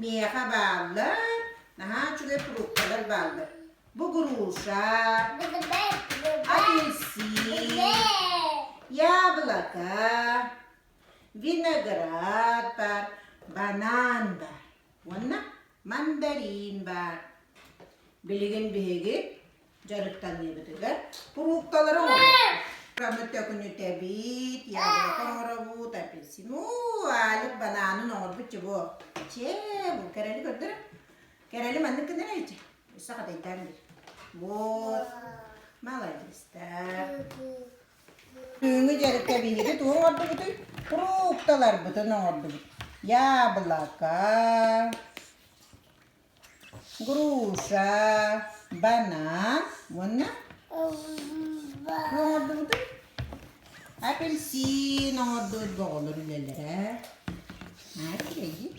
Миэхэ бааллар, наһаа үчүгэй фрукталар бааллар. Бу груша, апельсин, яблоко, виноград баар, банан баар уонна мандарин баар. Билигин биһиги дьарыктаныыбытыгар фрукталары оҥоробут. Төкүнүтэбит, яблоко оҥоробут, апельсин, уу, Алик бананын оҥорбут чебо. Чэ, бу кэрэли көрдөрө. Кэрэли маннык гынар эчи. Өссө хатайдаан бир. Вот, молодецтар. Түүҥҥү дьарыкка биһиги тугу оҥордубутуй? Фрукталарбытын оҥордубут. Яблоко, груша, банан уонна тугу оҥордубутуй? Апельсин оҥордубут оҕолор үлэлэрэ. Наһаа үчүгэй дии.